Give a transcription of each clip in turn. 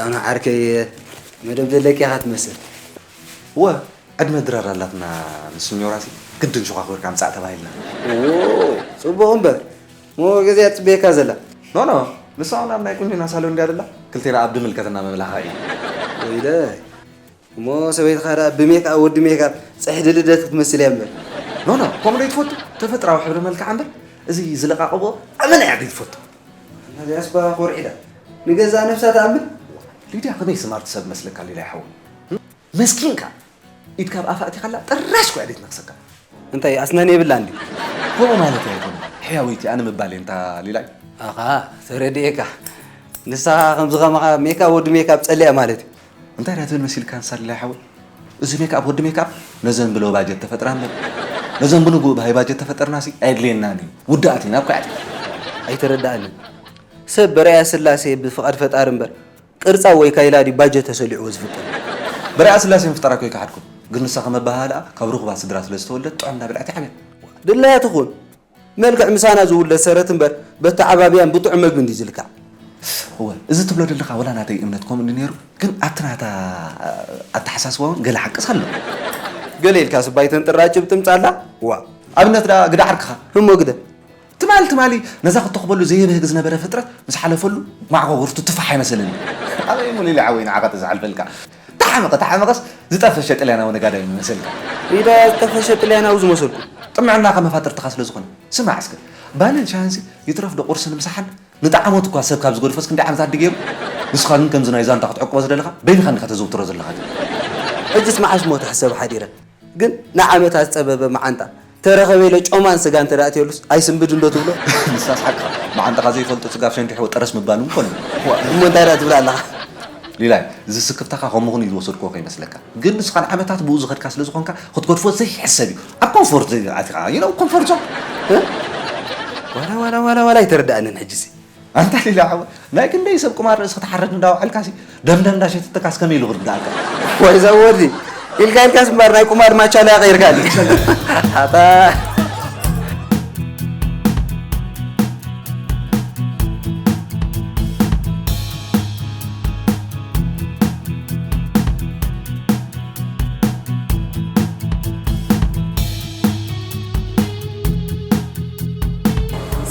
ኣነ ዓርከይ መደብ ዘለኪ ኢኻ ትመስል። እወ፣ ዕድመ ድራር ኣላትና ንስኞራሲ ግድን ሽኳ ኮርካ ምጻእ ተባሂልና። ኦ፣ ጽቡቕ እምበር። ሞ ገዚኣ ትጽበየካ ዘላ? ኖ፣ ኖ፣ ንሳ እውን ኣብ ናይ ቁንጅና ሳሎን እንድያ ዘላ። ክልቴና ኣብ ድምልከትና መምላኻ እዩ። ወይለ፣ እሞ ሰበይትኻ ደኣ ብሜክኣፕ ወዲ ሜክኣፕ ጽሕዲ ልደት ክትመስል እያ እምበር። ኖ፣ ኖ፣ ከምኡ ዶ ትፈቱ? ተፈጥራዊ ሕብሪ መልክዓ እምበር፣ እዚ ዝለቃቕቦ ኣመና እያ ዘይትፈቱ። ነዚኣስ እኳ ኮርዒዳ። ንገዛእ ነብሳ ትኣምን? ሊድያ ከመይ ስማርት ሰብ መስለካ ሊላይ ሓወይ? መስኪንካ። ኢድካ ኣብ ኣፋ ኣእቲኻላ ጥራሽ እኮ እያ ዘይትነኽሰካ። እንታይ ኣስናን የብላን ድዩ? ከምኡ ማለት ኣይኮነን። ሕያወይቲ ኣነ ምባል እየ እንታ ሊላይ። ኣኻ፣ ተረዲኤካ። ንስኻ ከምዚ ከማኻ ሜክኣፕ ወዲ ሜክኣፕ ጸሊኣ ማለት እዩ። እንታይ ደኣ ትብል መሲልካ ንሳ ሊላይ ሓወይ? እዚ ሜክኣፕ ወዲ ሜክኣፕ ነዘን ብሎ ባጀት ተፈጥራ እምበር። ነዘን ብንጉእ ብሃይ ባጀት ተፈጠርናሲ ኣየድልየናን እዩ። ውዳእቲ ናብ ኳዕቲ። ኣይተረዳእንን። ሰብ በርኣያ ስላሴ ብፍቓድ ፈጣሪ እምበር ቅርጻ ወይ ካይላ ድዩ ባጀት ተሰሊዕዎ ዝፍጠር? በርኣያ ስላሴ ምፍጣራ እኮ ኣይከሓድኩን። ግን ንሳ ከም ኣበሃህልኣ ካብ ርኹባት ስድራ ስለ ዝተወልደት ጥዑም እንዳበልዐት ይዓብያ። ድላያ ትኹን። መልክዕ ምሳና ዝውለድ ሰረት እምበር በተዓባብያን ብጥዑም መግቢ እንድዩ ዝልካዕ። እወ፣ እዚ ትብሎ ዘለኻ ወላ ናተይ እምነት ከምኡ እንዲ ነይሩ፣ ግን ኣብቲ ናታ ኣተሓሳስባ እውን ገለ ሓቅስ ኣሎ። ገለ ኢልካ ስባይ ተንጥራ ጭብጢ ምጻላ? ዋ። ኣብነት ደኣ ግዳ ዓርክኻ። እሞ ግደ። ትማሊ ትማሊ ነዛ ክተኽበሉ ዘየብህግ ዝነበረ ፍጥረት ምስ ሓለፈሉ ማዕቆ ወርቱ ትፋሕ ኣይመሰለኒ። ኣበይ እሞ ሌላ ዓወይ ንዓኻ ተዝሓልፈልካ። ተሓመቐ ተሓመቐስ ዝጠፈሸ ጥልያናዊ ነጋዳይ ምመሰልካ። ኢዳ ዝጠፈሸ ጥልያናዊ ዝመሰልኩ። ጥምዕና ከመፋጥርትኻ ስለ ዝኾነ። ስማዕ እስከ፣ ባንን ሻህንሲ ይትረፍ ዶ ቁርስን ምሳሕን ንጣዕሞት እኳ ሰብ ካብ ዝገድፎስ ክንደይ ዓመታት ድገይሩ? ንስኻ ግን ከምዚ ናይ ዛንታ ክትዕቅቦ ዝደለኻ በይንኻ እንዲኻ ተዘውትሮ ዘለኻ ግን። ሕጅስ መዓስ ሞ ትሕሰብ ሓዲረ? ግን ንዓመታት ዝጸበበ መዓንጣ ተረኸበ ኢለ ጮማን ስጋን እንተ ደኣ ኣእትየሉስ ኣይስንብድ እንዶ ትብሎ? ንሳስ ሓቅኻ፣ መዓንጣኻ ዘይፈልጦ ጽጋብ ሸንዲሕዎ ጠረስ ምባል እውን ኮነ። ዋ፣ እሞ እንታይ ደኣ ትብል ኣለኻ? ሊላይ፣ እዚ ስክፍታኻ ከም ምኹን እዩ ዝወሰድክዎ ከይመስለካ። ግን ንስኻ ንዓመታት ብኡ ዝኸድካ ስለ ዝኾንካ፣ ክትገድፎ ዘይሕሰብ እዩ። ኣብ ኮምፎርት ኣቲኻ፣ you know፣ ኮምፎርት ዞን። እ? ዋላ፣ ዋላ፣ ዋላ፣ ዋላ ኣይተረዳእንን ሕጂሲ። ኣንታ ሊላ ሓወ፣ ናይ ክንደይ ሰብ ቁማር ርእሲ ክትሓርድ እንዳወዓልካሲ፣ ደምደም እንዳሸተተካስ ከመይ ኢሉ ክርዳእካ? ወይ እዛ ወዲ፣ ኢልካ ኢልካስ እምበር ናይ ቁማር ማቻ ላይ ቀይርካኒ። ኣታ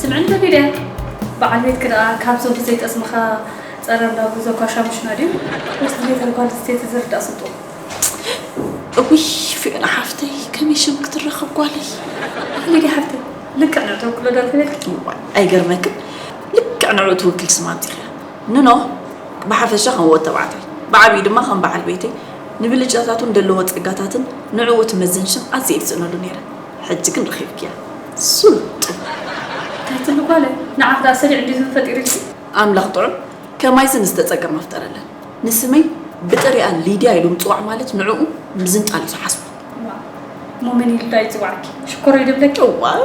ስምዕኒ ተፊደ በዓል ቤትኪ ደኣ ካብዞም ብዘይ ጠስምኻ ጸረር እንዳብሉ ዘኳሻምሹና ድዩ? ወይስ ድሌት ጓል ኣንስተይቲ ዝርዳእ ስልጡን? እውይ ፊዮና ሓፍተይ ከመይ ሽም ክትረኸብ ጓለይ? ሊድያ ሓፍተይ ልክዕ ንዑ ተወክሎ ዶ ረኺበልኪ? እዋይ ኣይገርመክን ልክዕ ንዑ ትውክል ስም ኣምጺእኽያ። ንኖ ብሓፈሻ ከም ወዲ ተባዕታይ ብዓብዩ ድማ ከም በዓል ቤተይ ንብልጫታቱን ደለዎ ጸጋታትን ንዕኡ ትመዝን ሽም ኣዝየ እየ ዝስእነሉ ነይረ። ሕጂ ግን ረኺብክያ። ስልጡን። እንታይ ትብሊ ጓለይ? ንዓኺ ደኣ ሰሪዕ እንድዩ ዝብል ፈጢሩልኪ? ኣምላኽ ጥዑም፣ ከማይሲ ንዝተጸገም መፍጠረለን። ንስመይ ብጥሪኣ ሊድያ ኢሉ ምጽዋዕ ማለት ንዕኡ ምዝንጣል እዩ ዝሓስቦ። ዋእ፣ እሞ መን ኢሉ ደኣ ይጽውዓኪ? ሽኮረይ ዶ ይብለኪ? እዋይ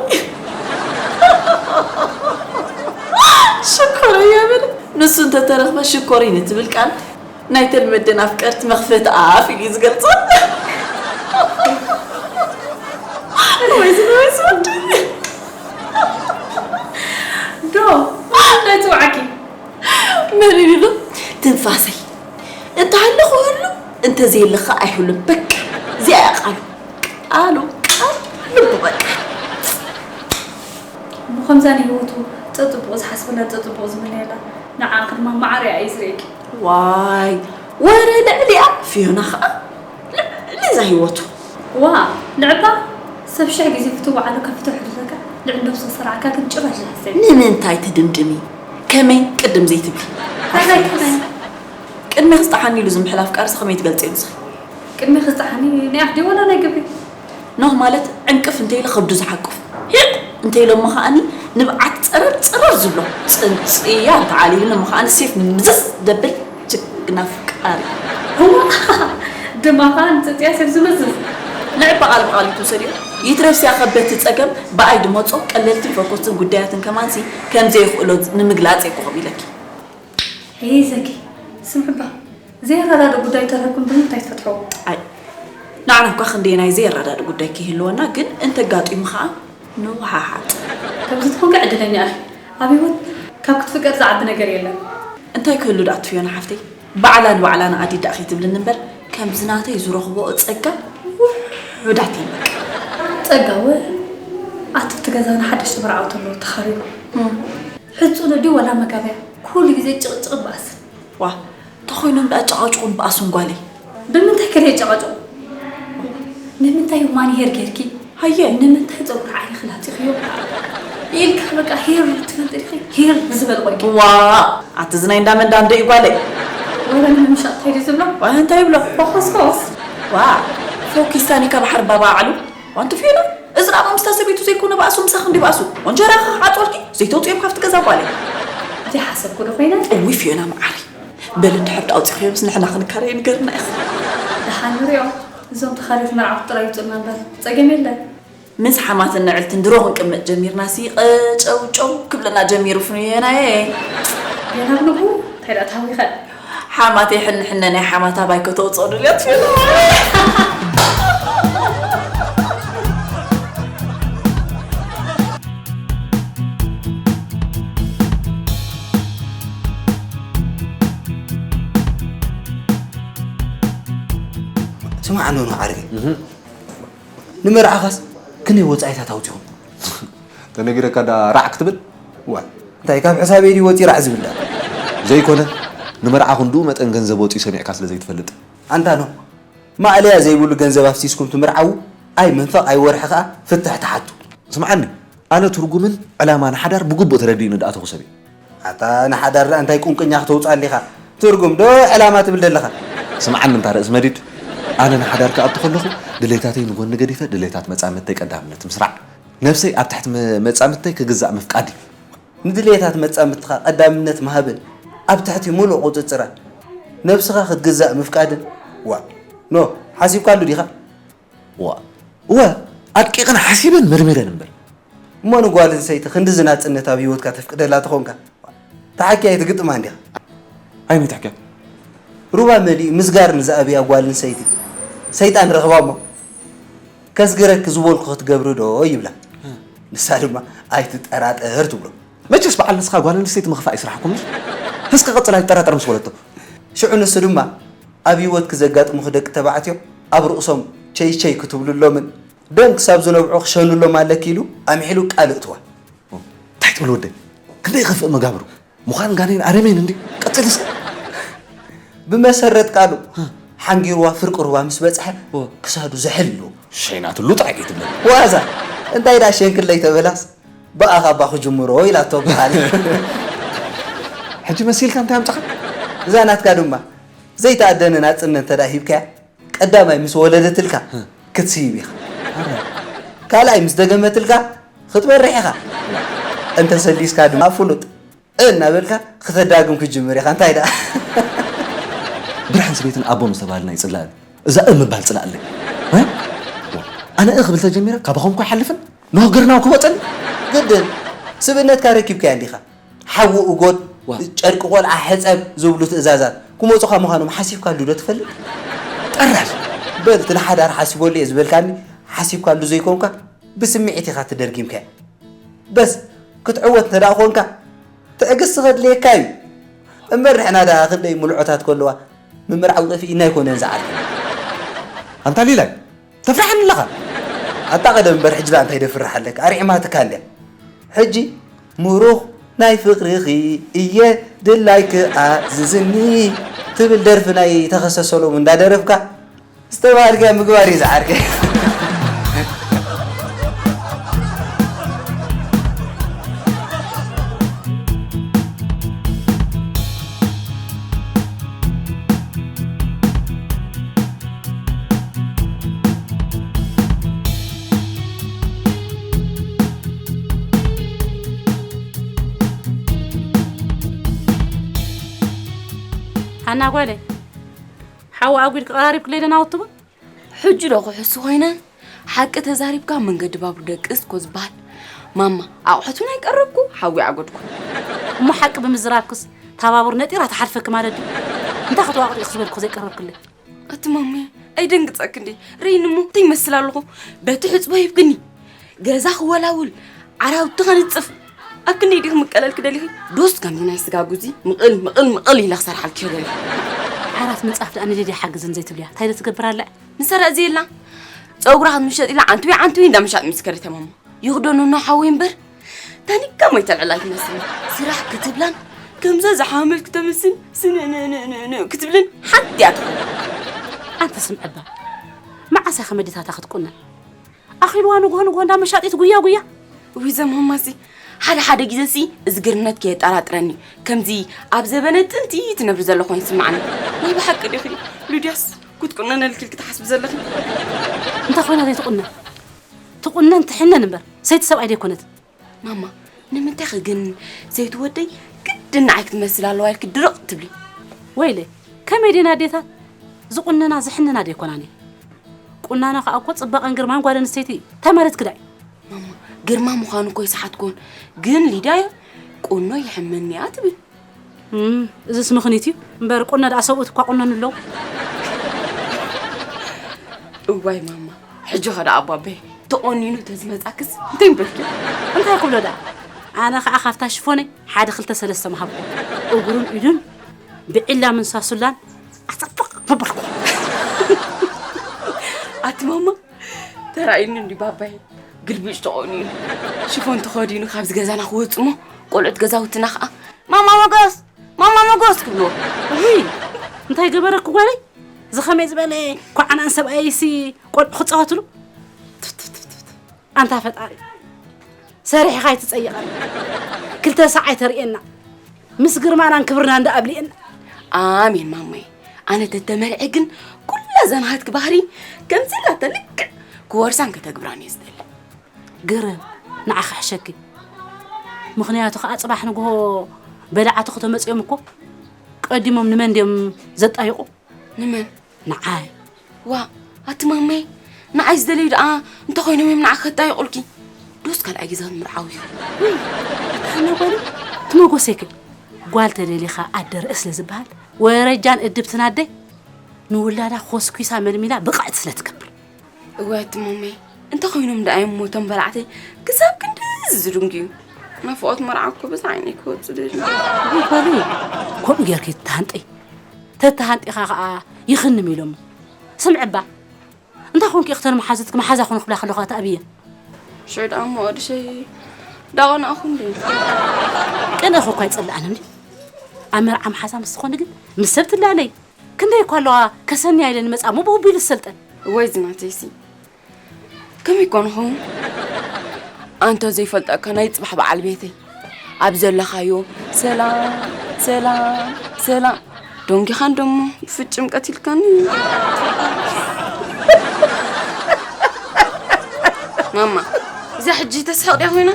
ሽኮረይ እያ በለ። ንሱ እንተተረኽበ ሽኮሪኒ ትብል ቃል ናይተን መደን ኣፍቀርቲ መኽፈቲ ኣፍ ኢሉ እዩ ዝገልጾ። ወይስ ወይስ ወዲ ዶ እንታይ ጽውዓኪ? መን ኢሉ ትንፋሰይ እንተሃለኹ ህሉ እንተዘየለኻ ኣይህሉን በቃ እዚኣ እያ ቃሉ ቃሉ ቃሉ ልቡ በቃ። እሞ ከምዛ ንህይወቱ ጸጽቡቕ ዝሓስበላን ጸጽቡቕ ዝምነየላን ንዓኺ ድማ ማዕረ እየ ዝርእየኪ። ዋይ ወረ ልዕሊኣ ፊዮና ኸኣ ልዕሊ እዛ ህይወቱ። ዋእ ንዕባ ሰብ ሽሕ ግዜ ፍትው በዓሉ ከፍትው ሕድረካ ልዕሊ ነብሱ ዝሰርዓካ ግን ጭራሽ ዝሕሰብ እዩ። ንምንታይ ትድምድሚ ከመይ ቅድም ዘይትብሊ። እንታይ ከመይ? ቅድሚ ክስጥሓኒ ኢሉ ዝምሕል ኣፍቃርስ ኸመይ ትገልጽዮ ንስኺ? ቅድሚ ክስጥሓኒ ናይ ኣፍ ድዩ ወላ ናይ ግብሪ? ኖህ ማለት ዕንቅፍ እንተኢለ ከብዱ ዝሓቁፍ ሂቕ እንተኢለ እሞ ከኣኒ ንብዓት ጸረር ጸረር ዝብሎ ጽንጽያ እንተዓሊሉኒ እሞ ከኣኒ ሴፍ ምዝዝ ደብል ጅግና ኣፍቃሪ። እዋ ድማ ከኣ ንጽንጽያ ሴፍ ዝምዝዝ። ንዕባ ቃል ብቃል ይትውሰድዮ ይትረፍስያ ከበድቲ ጸገም ብኣይ ድመጾ ቀለልትን ፈኮስትን ጉዳያትን ከማንሲ ከምዘይኽእሎ ንምግላጽ እየ ኮኸብ ኢለኪ። ሄይ ዘኪ ስምዕባ። ዘየረዳድእ ጉዳይ እንተረኺብኩም ብምንታይ ትፈትሕዎ? ኣይ ንዓና እኳ ክንደየናይ ዘየረዳድእ ጉዳይ ከይህልወና ግን እንተጋጢሙ ኸዓ ንወሓሓጥ። ከምዚ ትኾንኪ ዕድለኛ ኢኺ። ኣብ ህይወት ካብ ክትፍቀሪ ዝዓቢ ነገር የለን። እንታይ ክህሉ ደኣ ትፍዮና ሓፍተይ? ባዕላ ንባዕላ ንኣዲዳ ከይትብልኒ እምበር፣ ከምዚ ናተይ ዝረኽቦ ጸጋ ውሑዳት እየን በቃ። ጸጋ፣ ወ-፣ ኣቲ ኣብቲ ገዛና ሓደሽቲ መርዓውቲ ኣለዉ ተኻሪቡ። ሕጹ ነዲ ዋላ መጋብያ፣ ኩሉ ግዜ ጭቕጭቕን ባእስን። ዋ፣ ተኾይኖም ደኣ ጨቓጭቑን ባእሱን ጓለይ። ብምንታይ ከ ደይ ጨቓጭቑ? ንምንታይ ማኒ ሄር ጌርኪ? ሃየ። ንምንታይ ጸጉሪ ዓይንኺ ላጺኽዮ? ኢልካ በቃ ሄር ትፈልጢ ዲኺ? ሄር ዝበል ቆይቂ። ዋ፣ ኣቲ እዚ ናይ እንዳ መን ዳንዶ እዩ ጓለይ? ወላ ንምሻጥ እንታይ ድዩ ዝብሎ? ዋ፣ እንታይ ይብሎ? ፎኮስኮስ። ዋ፣ ፎኪስታኒ ካብ ሓር ባባ ዓሉ። ዋንቱ ፊና፣ እዚ ደኣ ምስታ ሰበይቱ ዘይኮነ ባእሱ ምሳኺ እንዲ ባእሱ። ወንጀራ ዓጾልኪ፣ ዘይተውፅዮም ካብቲ ገዛ ጓለይ። ዘይሓሰብኩ ዶ ኮይነ? እዊ ፊዮና መዓሪ። በል እንድሕር ዳውፂኽዮምስ ንሕና ክንካረ ይንገርና ኢኺ። ደሓን ንሪኦ። እዞም ተኻሪት መርዓውቲ ጥራይ ይውፅእና እምበር፣ ፀገም የለን። ምስ ሓማትን ንዕልትን ድሮ ክንቅመጥ ጀሚርና ሲ ቀጨውጨው ክብለና ጀሚሩ ፍኑየናየ። ገና ብንጉ እንታይ ደኣ ተሃዊኸ? ሓማተይ ሕንሕነ ናይ ሓማታ ባይ ከተውፅኦ ድልያት ፊዮና። ስማዕ ኣኖኖ ዓርከይ፣ ንመርዓኻስ ክንደይ ወጻኢታት ኣውጺኹም? ተነጊረካ ዳ ራዕ ክትብል? ዋ፣ እንታይ ካብ ሕሳበይ ድዩ ወጺ ራዕ ዝብል ዳ? ዘይኮነ፣ ንመርዓ ክንድኡ መጠን ገንዘብ ወጺኡ ሰሚዕካ ስለ ዘይትፈልጥ። ኣንታ ኖ፣ ማእለያ ዘይብሉ ገንዘብ ኣፍሲስኩም ትምርዓዉ? ኣይ መንፈቕ ኣይ ወርሒ ከኣ ፍትሕ ትሓቱ። ስምዓኒ፣ ኣነ ትርጉምን ዕላማን ሓዳር ብግቡእ ተረዲእኒ ድኣተኹ ሰብ እየ። ኣታ ንሓዳር ደኣ እንታይ ቁንቁኛ ክተውፅኣሉ ኢኻ? ትርጉም ዶ ዕላማ ትብል ዘለኻ? ስምዓኒ እንታ ርእሲ መዲድ፣ ኣነ ንሓዳር ክኣቱ ከለኹ ድሌታተይ ንጎኒ ገዲፈ ድሌታት መጻምድተይ ቀዳምነት ምስራዕ፣ ነብሰይ ኣብ ትሕቲ መ-፣ መጻምድተይ ክግዛእ ምፍቃድ እዩ። ንድሌታት መጻምድትኻ ቀዳምነት ምሃብን ኣብ ትሕቲ ሙሉእ ቁጽጽራ ነብስኻ ክትግዛእ ምፍቃድን። ዋ፣ ኖ፣ ሓሲብካሉ ዲኻ? ዋ፣ እወ፣ ኣድቂቕን ሓሲበን መርሚረን እምበር። እሞ ንጓል ኣንስተይቲ ክንድዚ ናጽነት ኣብ ህይወትካ ተፍቅደላ ተኾንካ፣ ተሓኪያ ኣይትግጥማን ዲኻ? ኣይ፣ ምትሕኪያ። ሩባ መሊኡ ምስጋር ንዝኣብያ ጓል ኣንስተይቲ ሰይጣን ረኽባ እሞ፣ ከስግረኪ ዝበልኩ ክትገብሪ ዶ ይብላ። ንሳ ድማ ኣይትጠራጠር ትብሎ። መቸስ በዓል ንስኻ ጓል ኣንስተይቲ ምኽፋእ ይስራሕኩም። እስከ ቀጽል ኣይትጠራጠር ምስ በለቶ። ሽዑ ንሱ ድማ ኣብ ህይወትኪ ዘጋጥሙኺ ደቂ ተባዕትዮ ኣብ ርእሶም ቸይ ቸይ ክትብልሎምን ደም ክሳብ ዝነብዑ ክሸኑሎም ኣለኪ ኢሉ ኣምሒሉ ቃል እእትዋ። እንታይ ትብል ወደይ? ክንደይ ይኸፍእ መጋብሩ። ምዃን ጋኔን ኣረሜን እንዲ። ቀጽል እስከ። ብመሰረት ቃሉ፣ ሓንጊርዋ ፍርቂ ሩባ ምስ በጽሐ፣ ክሳዱ ዝሕል ኢሉ። ሸይናትሉ ጥራይ ከይትብለኒ። ዋዛ፣ እንታይ ደኣ ሸንክለይ ተበላስ፣ ብኣኻ እባ ክጅምሮ ኢላቶ ብኻልእ። ሕጂ መሲልካ እንታይ ኣምጻኻ? እዛ ናትካ ድማ፣ ዘይተኣደነ ናጽነት እንተ ደኣ ሂብካያ፣ ቀዳማይ ምስ ወለደትልካ ክትስይብ ኢኻ። ካልኣይ ምስ ደገመትልካ ክትበርሕ ኢኻ። እንተሰሊስካ ድማ ፍሉጥ እናበልካ ክተዳግም ክትጅምር ኢኻ። እንታይ ደኣ? ብርሃን ሰበይትን ኣቦ ምስ ተባህልና ይጽላእን። እዛ እ ምባል ጽላእለይ። እ? ኣነ እ ክብል ተጀሚረ ካባኹም እኮ ኣይሓልፍን። ንወግርናው ክወጸኒ። ግድን ስብእነትካ ረኪብካያ እንዲኻ። ሓዊ እጎድ፣ ዋ። ጨርቂ ቆልዓ ሕጸብ ዝብሉ ትእዛዛት ክመጹኻ ምዃኖም ሓሲብካሉ ዶ ትፈልጥ? ጠራሽ! በል፣ እቲ ንሓዳር ሓሲበሉ እየ ዝበልካኒ፣ ሓሲብካሉ ዘይኮንካ፣ ብስምዒት ኢኻ ተደርጊምካዮ። በስ፣ ክትዕወት እንተ ደኣ ኾንካ፣ ትዕግስቲ ከድልየካ እዩ። እምበር ንሕና ደኣ ክንደይ ምልዖታት ከለዋ፣ ምምርዓው ጠፊእና ኣይኮነን ዝዓርከይ። ኣንታ ሊላይ፣ ተፍርሓኒ ኣለኻ። ኣታ ቀደም እምበር ሕጂ ደኣ እንታይ ደፍርሓለካ? ኣርዒማትካ እንድያ። ሕጂ ምሩኽ ናይ ፍቕርኺ እየ ድላይኪ ኣዝዝኒ ትብል ደርፊ ናይ ተኸሰ ሰሎሙን እንዳደረፍካ ዝተባህልካዮ ምግባር እዩ ዝዓርከይ። ሃና ጓለይ፣ ሓዊ ኣጒድኪ ቀራሪብክለይ ዶ ናውቲ ቡን? ሕጂ ዶ ክሕሱ ኮይነ? ሓቂ ተዛሪብካ መንገዲ ባቡር ደቅስ እኮ ዝበሃል። ማማ፣ ኣቑሑት እውን ኣይቀረብኩ፣ ሓዊ ኣጎድኩ። እሞ ሓቂ ብምዝራብክስ፣ እታ ባቡር ነጢራ ትሓልፈኪ ማለት ድዩ? እንታይ ክትዋቕጢ ኢኺ ዝበልኩ ዘይቀረብክለይ? ኣቲ ማሙየ፣ ኣይደንግጸኪ እንዴ? ርእይኒ እሞ እንታይ ይመስል ኣለኹ? በቲ ሕጽቦ ሂብክኒ፣ ገዛ ክወላውል፣ ዓራውቲ ከንጽፍ፣ ኣብ ክንደይ ዲኺ ምቀለልኪ ደሊኺ? ዶስ ከምዚ ናይ ስጋ ጉዚ ምቕል፣ ምቕል፣ ምቕል ኢለ ክሰርሓልኪ ደሊኺ? ዓራት ምንጻፍ ደኣ ንሊድያ ሓግዝን ዘይትብልያ እንታይ ዶ ትገብር ኣላ? ንሰራ እዚ ኢልና ጸጉራ ክትምሸጥ ኢላ ዓንትዊ ዓንትዊ እንዳ ምሻጥ ምስ ከደተ ማማ ይኽደኖ ኖ ሓወይ እምበር ታኒካ ማይተልዕላ ኣይትመስልን። ስራሕ ክትብላን ከምዛ ዝሓመልክ ተምስን ስንንንንን ክትብልን ሓንቲ እያ ትኸውን። ኣንተ ስምዕባ፣ መዓስ ኢኻ መዲታታ ክትቁነን? ኣኺልዋ ንግሆ ንግሆ እንዳ መሻጢት ጉያ ጉያ። ውይ ዘማማሲ ሓደ ሓደ ግዜ ሲ እዝግርነት ከየጠራጥረኒ ከምዚ ኣብ ዘበነ ጥንቲ ትነብሪ ዘሎ ኮይኑ ይስምዓኒ። ናይ ብሓቂ ዲኺ ሉድያስ ክትቁነነልኪ ክትሓስቢ ዘለኺ? እንታይ ኮይና ዘይትቁነን? ትቁነን ትሕነን እምበር ሰይቲ ሰብኣይ ደይኮነት። ማማ ንምንታይ ከ ግን ሰይቲ ወደይ ግድን ንዓይ ክትመስል ኣለዋ ኢልኪ ድርቕ ትብሊ? ወይለ ከመይ ደን ኣዴታት ዝቁነና ዝሕነና ደይኮናን እየ። ቁናኖ ከኣ እኮ ጽባቐን ግርማን ጓል ኣንስተይቲ ተመረትኪ ዳይ? ማማ ግርማ ምዃኑ እኮ ይስሓትኩን ግን ሊድያ ቁኖ ይሕመኒ እያ ትብል። እም፣ እዝስ ምኽኒት እዩ እምበር ቁኖ ደኣ ሰብኡት እኳ ቁነኑ ኣለዉ። እዋይ ማማ ሕጂ ኸዳ ኣባበይ ተቆኒኑ ተዝመጻክስ እንታይ ምበልኪ? እንታይ ክብሎ ደኣ ኣነ ኸዓ ካብታ ሽፎነይ ሓደ ክልተ ሰለስተ ምሃብኩ። እግሩን ኢዱን ብዒላ ምንሳሱላን ኣጸብቕ ምበልኩ። ኣቲ ማማ ተራእዩኒ እንዲ ባባይ ግልብጭ ተቆኒኑ ሽፎን ተኸዲኑ ካብዚ ገዛና ክወጽሞ ቆልዑት ገዛውትና ኸዓ ማማ መጎስ ማማ መጎስ ክብልዎ። ውይ እንታይ ገበረኩ ጓለይ? ዝኸመይ ዝበለ ኳዕናን ሰብኣይሲ ቆልዑ ክጻወትሉ? ኣንታ ፈጣሪ ሰሪሕኻ ኣይትጸይቐና። ክልተ ሳዕ ኣይተርእየና። ምስ ግርማናን ክብርናን ደኣ ኣብሊእና። ኣሜን ማማይ። ኣነ ተተመርዐ ግን ኩላ ዘናሃትኪ ባህሪ ከምዚ እንዳተልክዕ ክወርሳን ከተግብራን እየ ዝደሊ። ግርም ንዓኺ ሕሸኪ። ምኽንያቱ ኸኣ ጽባሕ ንግሆ በላዕቲ ከተመጽኦም እኮ ቀዲሞም ንመን ድዮም ዘጣይቑ? ንመን? ንዓይ። ዋ ኣቲ ማማይ ንዓይ ዝደለዩ ደኣ እንተኾይኖም እዮም ንዓኺ ከጣይቑልኪ። ዶስ ካልኣይ ግዜ ክንምርዓው እዩ። ኣታ ጓል ትመጎሰይክ ጓል ተደሊኻ ኣደ ርእስ ስለ ዝበሃል ወረጃን እድብትን ኣደ ንውላዳ ኮስኲሳ መልሚላ ብቕዕቲ ስለ ትገብር። እዋይ ኣቲ ማማይ እንተኾይኖም ደኣ እዮም ሞቶም በላዕተይ ክሳብ ክንድዚ ዝድንግዩ። ናፍቖት መርዓ እኮ በዛ ዓይነይ ክወጽእ ደልዩ። ወይ ጓለይ ከምኡ ጌርኪ ተሃንጢ። ተተሃንጢኻ ኸኣ ይኽንም ኢሎሞ። ስምዕባ እንታይ ኾንኪ እኽተን መሓዘትኪ መሓዛ ኾነ ክብላ ከለኹ ኣታ ኣብየን። ሽዑ ደኣ እሞ ወድሸይ ዳቐናእኹ እንዴ? ቅንእኺ እኳ ኣይጸልኣን እንዴ? ኣብ መርዓ መሓዛ ምስ ዝኾነ ግን ምስ ሰብ ትላለይ። ክንደይ እኳ ኣለዋ ከሰንያ ኢለን ይመጻ እሞ ብውቢ ኢሉ ዝሰልጠን። ወይ ዝናተይሲ ከመይ ኮንኹም? ኣንተ ዘይፈልጠካ ናይ ጽባሕ በዓል ቤተይ ኣብ ዘለኻዮ ሰላም ሰላም ሰላም ዶንጊኻን ደሞ ብፍጭም ቀቲልካኒ። ማማ እዛ ሕጂ ተስሕቕ ድያ ኮይና?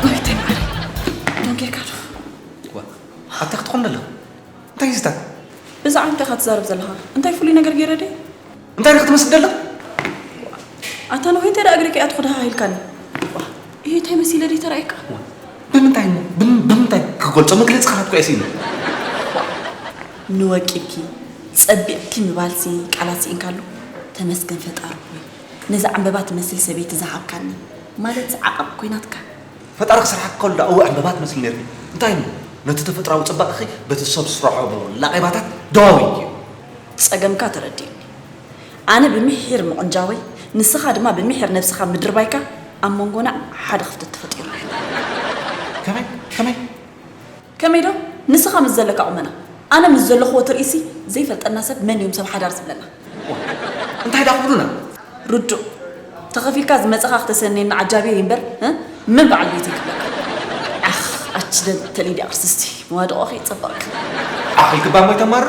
ጎይታይ ማረይ፣ ደንጌርካ ዶ? ዋ፣ ኣታ ክትኾን ኣለኻ? እንታይ እዩ ዝታት? ብዛዕባ እንታይ ኢኻ ትዛረብ ዘለኻ? እንታይ ፍሉይ ነገር ገይረ ድየ? እንታይ ኢኻ ክትመስል ዘለኻ? ኣታ ነዊሕ እንታይ ደኣ እግሪ ከይኣትኹ ደሃ ኢልካኒ። ዋ፣ ይሄ እንታይ መሲለ ድየ ተራእየካ? ዋ፣ ብምንታይ እሞ? ብም-፣ ብምንታይ ክገልጾ? መግለጺ ቃላት እኮ የስኢኑ። ንወቂብኪ፣ ጸቢቕኪ ምባልሲ ቃላት ስኢንካሉ? ተመስገን ፈጣሪ ሆይ፣ ነዛ ዕምበባ ትመስል ሰበይቲ ዝሃብካኒ፣ ማለት ዓቐብ ኮይናትካ። ፈጣሪ ክሰርሓካ ከሎ ደኣ እወ ዕምበባ ትመስል ነይርኪ። እንታይ እሞ? ነቲ ተፈጥሮኣዊ ጽባቐኺ በቲ ሰብ ዝሰርሖ ላቒባታት ደዋዊንክዮ። ጸገምካ ተረዲእኒ። ኣነ ብምሒር ምቕንጃወይ፣ ንስኻ ድማ ብምሒር ነብስኻ ምድርባይካ፣ ኣብ መንጎና ሓደ ክፍተት ተፈጢሩ ኣሎ። ከመይ? ከመይ? ከመይ ዶ? ንስኻ ምስ ዘለካ ቁመና፣ ኣነ ምስ ዘለኽዎ ትርኢሲ ዘይፈልጠና ሰብ መን እዮም ሰብ ሓዳር ዝብለና? ዋ፣ እንታይ ደኣ ክብሉና? ርዱእ። ተኸፊልካ ዝመጻኻ ክተሰንየና ዓጃቢ እዩ እምበር፣ እ? መን በዓል ቤት ይክብለካ? ዓኽ፣ ኣች ደንተ ሊድያ ቅርስስቲ፣ መዋድቖኺ ይጸበቕክ። ዓኺልኪ እባ እሞ ኣይተማርር፣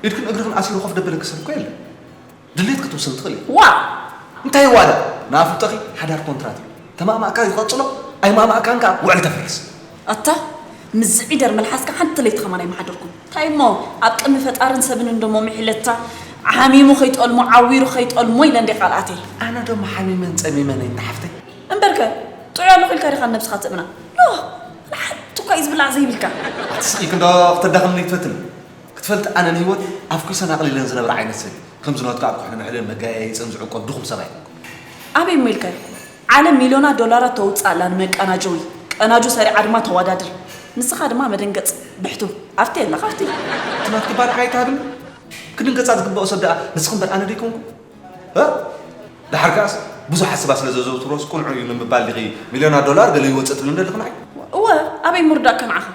ኢድክን እግርክን ኣሲሩ ኮፍ ደበለኪ ሰብ እኮ የለን። ድሌት ክትውስን ትኽእል ኢኺ። ዋ! እንታይ ዋላ? ንኣፍልጦኺ ሓዳር ኮንትራት እዩ። ተማእማእካ ይቐጽሎ፣ ኣይማእማእካን ከኣ ውዕል ተፍርስ። ኣታ፣ ምስ ዝዒደር መልሓስካ ሓንቲ ለይቲ ከማን ኣይመሓደርኩን። እንታይ እሞ፣ ኣብ ቅድሚ ፈጣርን ሰብን እንዶ ሞሚሒለታ፣ ሓሚሙ ከይጠልሞ፣ ዓዊሩ ከይጠልሞ ኢለ እንዴ ቃልኣተይ። ኣነ ዶ ሓሚመን ጸሚመን እየ እንተ ሓፍተይ? እምበርከ፣ ጥዑይ ኣለኹ ኢልካ ዲኻ ነብስኻ ትእምና? ኖ፣ ሓንቲ እኳ እዩ ዝብላዕ ዘይብልካ። ኣትስቂ ክንዶ ክትዳኸምኒ ትፈትን? ክትፈልጥ ኣነ ንህይወት ኣፍኩሰን ኣቕሊለን ዝነብር ዓይነት ሰብ። ከም ዝኖትካ ኣብ ኩሕሊ ምሕልን መጋየየፅን ዝዕቆብ ድኹም ሰብ ኣይኮንኩ። ኣበይ እሞ ኢልካ እዩ? ዓለም ሚልዮናት ዶላራት ተውፅእ ኣላ ንመቀናጀዊ። ቀናጆ ሰሪዓ ድማ ተወዳድር። ንስኻ ድማ መደንገፅ፣ ብሕቱ። ኣብቲ የለኻ ኣብቲ። ትናት ክባል ዓይት ሃብኒ። ክድንገፃ ዝግብኦ ሰብ ደኣ ንስኺ እምበር ኣነ ደይኮንኩ? እ? ደሓር ከኣስ ብዙሕ ሓስባ ስለ ዘዘውትሮስ ቁኑዕ እዩ ንምባል ዲኺ ሚልዮናት ዶላር ገለ ይወፅእ ትብሊ እንደለኽናይ? እወ፣ ኣበይ ምርዳእካ ንዓኻ?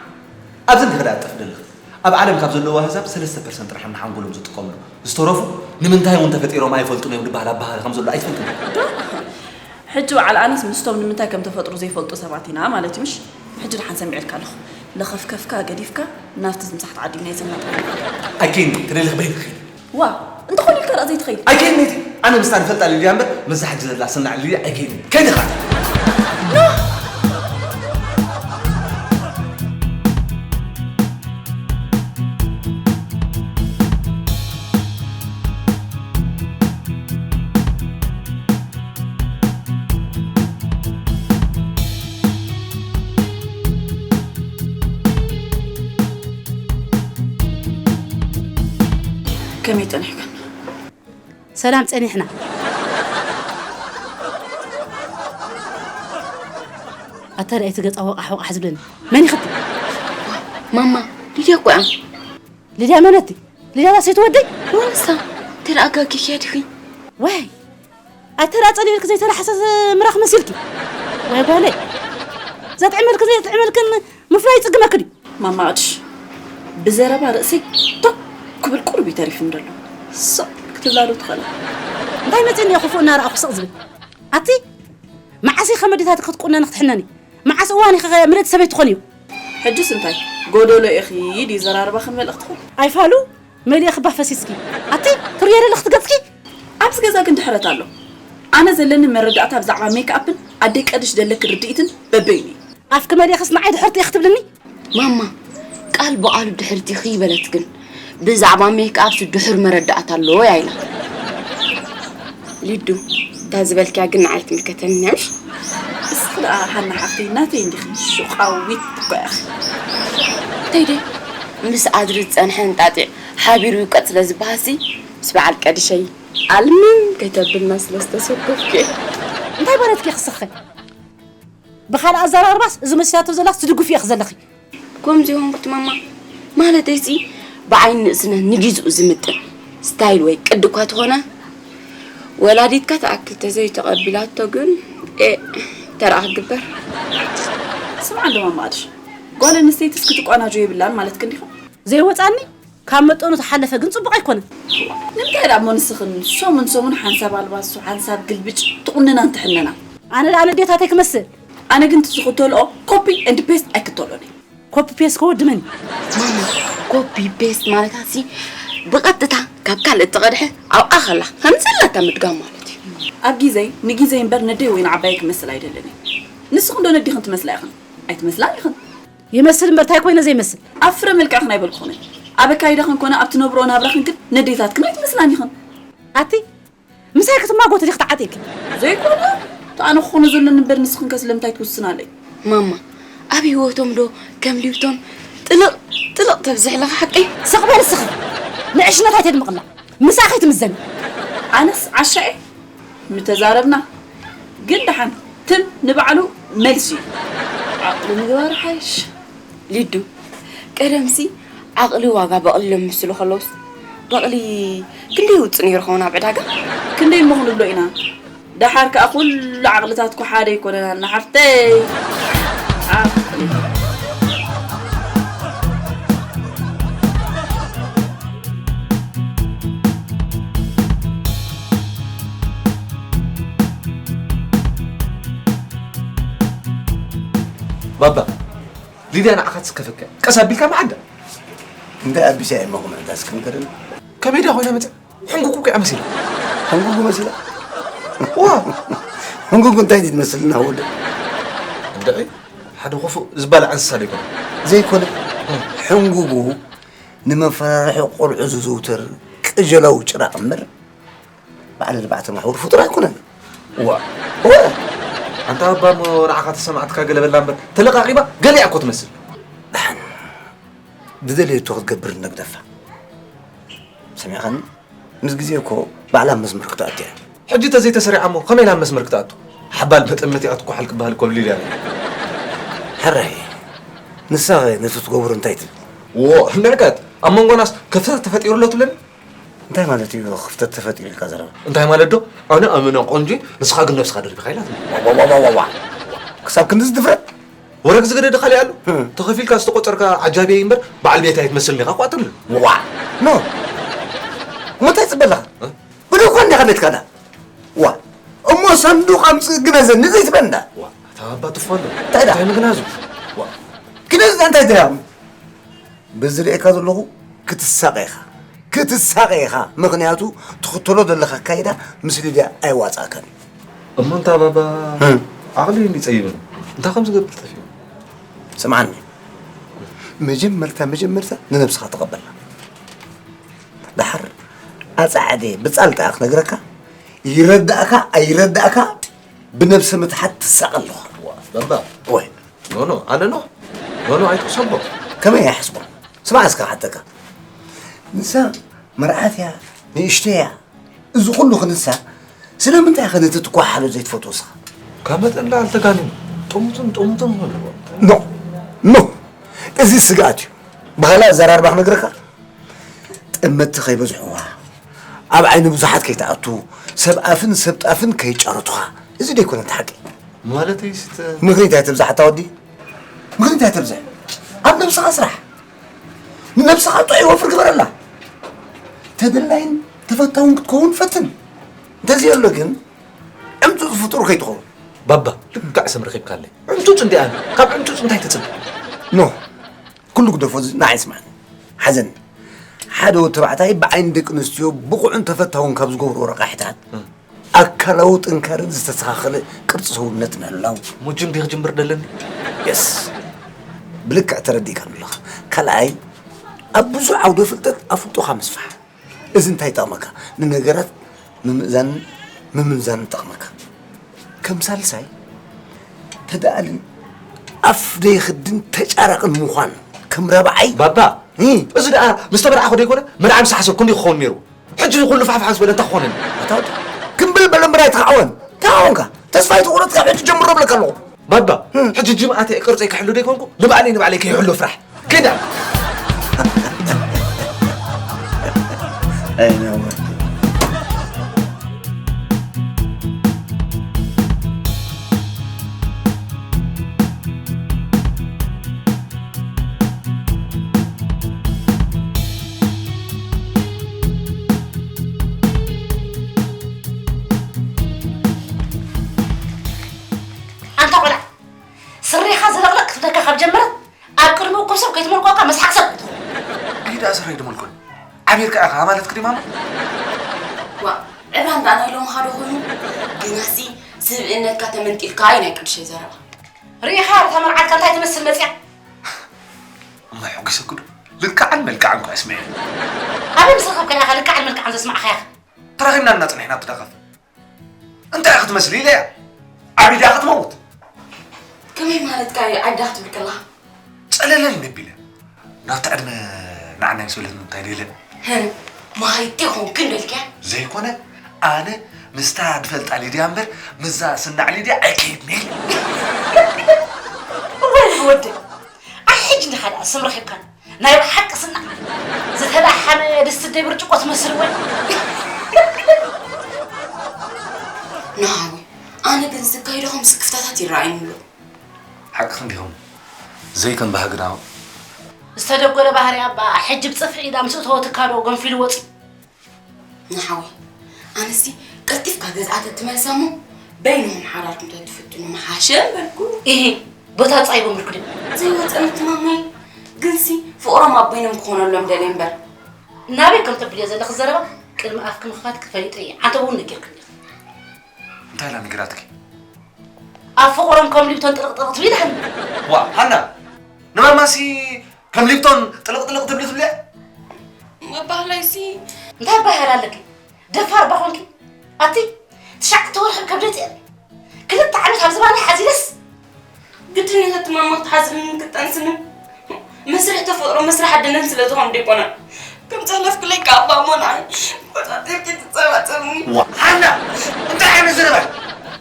ኣብዚ እንዲኺ ደኣ ጠፍ ደለኽ። ኣብ ዓለም ካብ ዘለዉ ኣህዛብ ሰለስተ ፐርሰንት ጥራሕ ንሓንጎሎም ዝጥቀምሉ። ዝተረፉ ንምንታይ እውን ተፈጢሮም ኣይፈልጡን እዮም ዝበሃል ኣበሃህላ ከም ዘሎ ኣይትፈልጥን ዶ? ሕጂ በዓል ኣነስ ምስቶም ንምንታይ ከም ተፈጥሩ ዘይፈልጡ ሰባት ኢና ማለት እዩ፣ ምሽ? ሕጂ ደሓን ሰሚዐልካ ኣለኹ። ለኸፍከፍካ ገዲፍካ ናብቲ ዝምሳሕ ተዓዲግና ይዘናጥ። ኣይከይን፣ ተደሊኽ በይንኺ። ዋ፣ እንተኾነ ኢልካ ደኣ ዘይትኸይድ። ኣይከይን እቲ ኣነ ምስታ ንፈልጣ ሊድያ እምበር ምስዛ ሕጂ ዘላ ስናዕ ሊድያ ኣይከይን። ከይድኻ። ከመይ ጸኒሕክን? ሰላም ጸኒሕና። ኣታ ርኣይ እቲ ገጻ ወቓሕ ወቓሕ ዝብለኒ። መን ይኽቲ? ማማ፣ ሊድያ እኮ እያ። ሊድያ መነቲ? ሊድያ እዛ ሰይቲ ወደይ? ወንሳ፣ ተረጋጊኺ ኣድኺ። ወይ፣ ኣታ ርኣ ጸሊልክ ዘይተላሕሰ ምራኽ መሲልኪ። ወይ ጓለይ፣ ዘጥዕመልክ ዘይጥዕመልክን ምፍላይ ይጽግመክ ድዩ? ማማ ቅድሽ፣ ብዘረባ ርእሰይ ቶክ ክብል ቁሩብ እዩ ተሪፉኒ ዘሎ። ስቕ ክትብላ ዶ ትኽእላ? እንታይ መጺእኒ እየ ክፉእ እናረኣኹ ስቕ ዝብል? ኣቲ፣ መዓስ ኢኻ መዲታትኪ ክትቁነኒ ክትሕነኒ? መዓስ እዋን ኢኺ ምልእቲ ሰበይቲ ትኾንዮ? ሕጅስ እንታይ? ጎደሎ ኢኺ ድዩ ዘራርባኽን መልእኽትኽን? ኣይፋሉ፣ መሊእኺ እባ ፈሲስኪ። ኣቲ፣ ትርእዮ ዘለኺ ትገጽኪ? ኣብዚ ገዛ ግን ድሕረት ኣሎ። ኣነ ዘለኒ መረዳእታ ብዛዕባ ሜክኣፕን ኣደይ ቀድሽ ዘለኪ ርድኢትን በበይኑ እዩ። ኣፍኪ መሊእኽስ ንዓይ ድሕርቲ ኢኺ ትብልኒ? ማማ፣ ቃል ብቓሉ ድሕርቲ ኢኺ በለት፣ ግን ብዛዕባ ሜክኣፕስ ድሑር መረዳእታ ኣለዎ እያ ኢላ። ሊዱ፣ እታ ዝበልክያ ግን ንዓይ ትምልከተኒ እያ፣ ምሽ? እስኺ ደኣ ሃና ሓፍተይ ናተይ እንዲኺ፣ ሹቓዊት እኮ ኢኺ። እንታይ ደይ? ምስ ኣድሪ ዝጸንሐ እንጣጢዕ ሓቢሩ ይውቀጥ ስለ ዝበሃልሲ፣ ምስ በዓል ቀድሸይ ኣልምም ከይተብልና ስለ ዝተሰከፍኩ እየ። እንታይ በለትኪ ክስኸ? ብኻልእ ኣዘራርባስ፣ እዚ መሲላቶ ዘላስ ትድግፍዮ ዘለኺ? ከምዚ ይኾንኩት ማማ፣ ማለተይሲ ብዓይኒ ንእስነት ንጊዜኡ ዝምጥን ስታይል ወይ ቅዲ እኳ ተኾነ፣ ወላዲትካ ትኣክል ተዘይተቐቢላቶ ግን፣ ኤእ፣ ተራኣ ክግበር። ስምዓ እንዶ ማማ ኣድሽ፣ ጓል ኣንስተይትስ ክትቋናጆ የብላን ማለትኪ እንዲኻ? ዘይወጻኒ ካብ መጠኑ ተሓለፈ ግን ጽቡቕ ኣይኮነን። ንምንታይ ደኣ እሞ ንስኽን ሰሙን ሰሙን ሓንሳብ ኣልባሶ፣ ሓንሳብ ግልብጭ ትቑነናን ትሕነና? ኣነ ደኣ ንዴታተይ ክመስል? ኣነ ግን እቲ ዝኽተልኦ ኮፒ ኤንድ ፔስት ኣይክተሎን እየ። ኮፒ ፔስት ከወዲ መን እዩ? ማማ፣ ኮፒ ፔስት ማለትሲ ብቐጥታ ካብ ካልእ እተቐድሐ ኣብኣ ከላ ከም ዘላታ ምድጋም ማለት እዩ። ኣብ ግዜይ ንግዜይ እምበር ነደይ ወይ ንዓባየይ ክመስል ኣይደልን እየ። ንስኽን ዶ ነዲኽን ትመስላ ኢኽን? ኣይትመስላን ኢኽን። ይመስል እምበር እንታይ ኮይነ ዘይመስል? ኣብ ፍረ መልክዕኽን ኣይበልኩኽን። ኣብ ኣካይዳኽን ኮነ ኣብ ትነብርኦ ናብራኽን ግን ነዴታትክን ኣይትመስላን ኢኽን። ኣቲ ምሳይ ክትማጎት ዲኺ ተዓጢቕኪ? ዘይኮነ፣ እቲ ኣነ ክኾኖ ዘለኒ እምበር ንስኽን ከ ስለምንታይ ትውስናለይ? ማማ፣ ኣብ ህይወቶም ዶ ከም ሊብቶን ጥልቕ ጥልቕ ተብዝሕ ኣለኻ ሓቀይ? ስቕ በል እስኺ። ንዕሽነት ኣይተድምቕላ። ምሳኺ ትምዘኒ። ኣነስ ዓሻ እየ። ምተዛረብና ግን ደሓን ትም ንባዕሉ መልሲ እዩ። ዓቕሊ ምግባር ሓይሽ። ሊዱ፣ ቀደምሲ ዓቕሊ ዋጋ በቕሊ ለምስሉ ከለውስ በቕሊ ክንደይ ይውፅእ ነይሩ ኸውን ኣብ ዕዳጋ? ክንደይ እሞ ክንብሎ ኢና? ደሓር ከኣ ኩሉ ዓቕልታትኩ ሓደ ኣይኮነናን ሓፍተይ። ዓቕሊ። ባባ፣ ሊድያ ንዓኻ ትስከፈካ። ቀስ ኣቢልካ መዓዳ። እንታይ ኣቢሳ እየ እሞ ክምዕዳስ ክንገርን? ከመይ ዳ ኮይና መጸ? ሕንጉጉ እኮ እያ መሲላ። ሕንጉጉ መሲላ? ዋ! ሕንጉጉ እንታይ ድዩ ትመስልና ወደ? እንድዒ፣ ሓደ ክፉእ ዝበልዕ እንስሳ ዶ ይኮነ? ዘይኮነ። ሕንጉጉ ንመፈራርሒ ቆልዑ ዝዝውተር ቅጀላዊ ጭራቕ እምበር፣ በዓል ኣርባዕተ ማሕውር ፍጡር ኣይኮነን። ዋ። ዋ። ኣንታ ኣባ እሞ ንዓኻ ተሰማዕትካ ገለ በላ እምበር ተለቓቒባ ገሊኣ እኮ ትመስል። ደሓን ዝደለየቶ ክትገብር ነግደፋ። ሰሚዕኻኒ? ምስ ግዜ እኮ ባዕላ ኣብ መስመር ክትኣቱ እያ። ሕጂ ተዘይተሰሪዓ እሞ ከመይ ኢላ ኣብ መስመር ክትኣቱ? ሓባል መጠመቲኣ ትኳሓል ክበሃል እኮ ብሊል እያ። ሕራይ ንሳ ኸ ነቲ ትገብሮ እንታይ ትብል? ዎ ንዕቀት ኣብ መንጎናስ ክፍተት ተፈጢሩ ኣሎ ትብለኒ? እንታይ ማለት እዩ ክፍተት ተፈጢሩ ኢልካ ዘረባ? እንታይ ማለት ዶ? ኣነ ኣመና ቆንጆ ንስኻ ግን ነብስኻ ደርቢኻ ኢላ ትብል። ዋዋዋዋዋ ክሳብ ክንድዚ ድፍረት? ወረግ ዝገደደ ካልእ ኣሎ? ተኸፊልካ ዝተቆጸርካ ዓጃቢ እምበር በዓል ቤት ኣይትመስልን ኢኻ እኳ ትብል። ዋ ኖ እሞ እንታይ ጽበለኻ? ብድኳ እንዲኻ ቤትካ ዳ ዋ እሞ ሳንዱቕ ኣምጽእ ግነዘኒ ዘይትበል እንዳ ዋ እታ ኣባ ትፋሎ እንታይ ዳ? እንታይ ምግናዙ? ዋ ግነዝ እንታይ ትሪያ በዚ ርእየካ ዘለኹ ክትሳቐ ኢኻ ክትሳቐ ኢኻ ምኽንያቱ ትኽተሎ ዘለኻ ኣካይዳ ምስ ሊድያ ኣይዋጻእካን እዩ። እሞ እንታ ባባ ዓቕሊ እንዲ ጸይብን እንታይ ከም ዝገብር ጠፊኡ። ስምዓኒ መጀመርታ መጀመርታ ንነብስኻ ተቐበላ። ደሓር ኣጻዕደ ብጻልጣ ክነግረካ ይረዳእካ ኣይረዳእካ ብነብሰ ምትሓት ትሳቐ ኣለኻ። ባባ ወይ ኖኖ ኣነ ኖ ኖኖ ኣይትሕሰቦ። ከመይ ኣይሕስቦ? ስማዕ እስከ ሓተካ ንሳ መርዓት እያ ንእሽቶ እያ እዚ ኩሉ ክንሳ ስለምንታይ ኢኻ ነቲ ትኳሓሎ ዘይትፈትዎ ስኻ? ካብ መጠን ላዕሊ ተጋኒኑ ጥሙትን ጥሙትን ኣለዎ። ኖ ኖ እዚ ስግኣት እዩ። ባህላ ኣዘራርባ ክነግረካ ጠመቲ ከይበዝሕዋ ኣብ ዓይኒ ብዙሓት ከይትኣቱ ሰብ ኣፍን ሰብ ጣፍን ከይጫረቱኻ እዚ ደይኮነ እቲ ሓቂ። ማለተይ ስተ ምኽኒት ኣይትብዛሕ ኣታ ወዲ ምኽኒት ኣይትብዝሕ ኣብ ነብስኻ ስራሕ ንነብስኻ ጥዑይ ወፍር ግበረላ ተደላይን ተፈታውን ክትከውን ፈትን እንተዘየሎ ግን ዕምፁፅ ፍጡር ከይትኸውን። ባባ ልክዕ ስም ረኺብካለይ። ዕምፁፅ እንዲኣ ካብ ዕምፁፅ እንታይ ትፅብ? ኖ ኩሉ ግደፎ እዚ ንዓይ ስማዕኒ ሓዘኒ ሓደ ወዲ ተባዕታይ ብዓይኒ ደቂ ኣንስትዮ ብቑዕን ተፈታውን ካብ ዝገብርዎ ረቓሒታት ኣካላዊ ጥንካርን ዝተስተኻኸለ ቅርፂ ሰውነት ምህላው። ሙጅም ዲኽ ጅምር ደለኒ። የስ ብልክዕ ተረዲእካ ኣለኻ። ካልኣይ ኣብ ብዙሕ ዓውደ ፍልጠት ኣፍልጦኻ ምስፋሕ። እዚ እንታይ ይጠቕመካ? ንነገራት ምምእዛንን ምምንዛንን ይጠቕመካ። ከም ሳልሳይ ተደኣልን ኣፍ ደይኽድን ተጫራቕን ምዃን ከም ራብዓይ ባባ እ፣ እዚ ደኣ ምስ ተመርዓኹ ደይኮነ መርዓ ምስ ሓሰብኩ እንዲ ክኸውን ነይሩ። ሕጂ ኩሉ ፋሕፋሕ ምስ በለ እንታይ ክኾነኒ? ኣታ ወዲ፣ ክምብል በለ እምበር ኣይትኻዕወን። እንታይ ኾንካ? ተስፋ ኣይትቑረጽ፣ ካብ ሕጂ ጀምሮ እብለካ ኣለኹ። ባባ፣ ሕጂ ጅምኣተይ ቅርጸይ ክሕሉ ደይኮንኩ ንባዕለይ ንባዕለይ ከይሕሉ ፍራሕ። ከይዳ። ኣይ ነውር። ኣንታ ቆልዓ፣ ስሪኻ ዝለቕለቕ ክትብለካ ካብ ጀመረት፣ ኣብ ቅድሚ እኩብ ሰብ ከይትመልቆካ መስሓቕ ሰብ ክትኾን። ኣይ ደኣ ስረይ ድመልኮን። ዓቢርካ ኢኻ ማለት ክዲ ማማ? ዋ፣ ዕባን ደኣ ናይ ሎምኻ ዶ ኮይኑ? ግናሲ ስብእነትካ ተመንጢልካ እዩ ናይ ቅዱሸይ ዘረባ። ርኢኻ እታ መርዓትካ እንታይ ትመስል መጽያ? እሞ ሕጒሰኩ ዶ? ልክዓን መልክዓን እኳ ኣስሚዐ። ኣበይ ምስ ረኸብካያ ኢኻ ልክዓን መልክዓን ዘስማዕኻያ? ተራኺብና እና ጽኒሕና ትደኸፍ። እንታይ ክትመስል ኢለ እያ? ዓቢዳ ክትመውት። ከመይ ማለትካ እዩ ዓዳ ክትብል ከለኻ? ጸለለል ነቢለ። ናብቲ ዕድመ ንዓናይ ሰሉት እንታይ ኢለ? ህም፣ መሃይጢ ኾንክን ደልክያ? ዘይኮነ፣ ኣነ ምስታ ድፈልጣ ሊድያ እምበር፣ ምስዛ ስናዕ ሊድያ ኣይከይድን እየ። እዋይ ወደይ፣ ኣይ ሕጂ እንዲኻ ደኣ ስም ረኺብካን። ናይ ብሓቂ ስናዕ ዝተላሓመ ድስቲ ደይ ብርጭቆ ትመስል ወይ? ንሃዊ ኣነ ግን ዝካይዶ ከም ስክፍታታት ይረኣይኒ ኣሎ። ሓቅኽን ዲኹም ዘይከም ባህግና ዝተደጎለ ባህሪ ኣባ ሕጂ ብጽፍዒ ኢዳ ምስ እተወትካ ዶ ገንፊሉ ወጺ? ንሓወይ ኣነሲ ቀልጢፍካ ገዝኣ ተትመልሳ እሞ በይንኹም ሓዳርኩም ተትፍትኑ ምሓሸ በልኩ። ኢሂ፣ ቦታ ጻይ ጎምርኩ ድም። ዘይወጸ ምትማማይ ግንሲ ፍቕሮም ኣብ በይኖም ክኾነሎም ደልየ እምበር። ናበይ ከም ተብልዮ ዘለኺ ዘረባ ቅድሚ ኣፍኪ ምኽፋትኪ ፈሊጠ እየ። ዓንተ እውን ነጊርክኒ። እንታይ ኢላ ነጊራትኪ? ኣብ ፍቕሮም ከም ሊብቶን ጥርቕጥርቕ ትብል ሃኒ። ዋ ሃና፣ ንማማሲ ከም ሊብቶን ጥልቕጥልቕ ትብሊ ትብልያ? መባህላይሲ እንታይ ኣባህላ ኣለኪ? ደፋር ባኾንኪ ኣቲ ትሽዓተ ወርሒ ከብደት እየ። ክልተ ዓመት ኣብ ዝባነይ ሓዚለስ ግድን እዩ እቲ ማማ ክትሓዝንን ክትጠንስንን። መስርሕ ተፈጥሮ መስርሕ ኣደነን ስለ ዝኾነ ዲኮና ከም ጸለፍክለይ ከኣ ኣባ ሞና ቆጻጺርኪ ትጸባጸብኒ። ዋ፣ ሃና፣ እንታይ ዓይነት ዘረባ እዩ?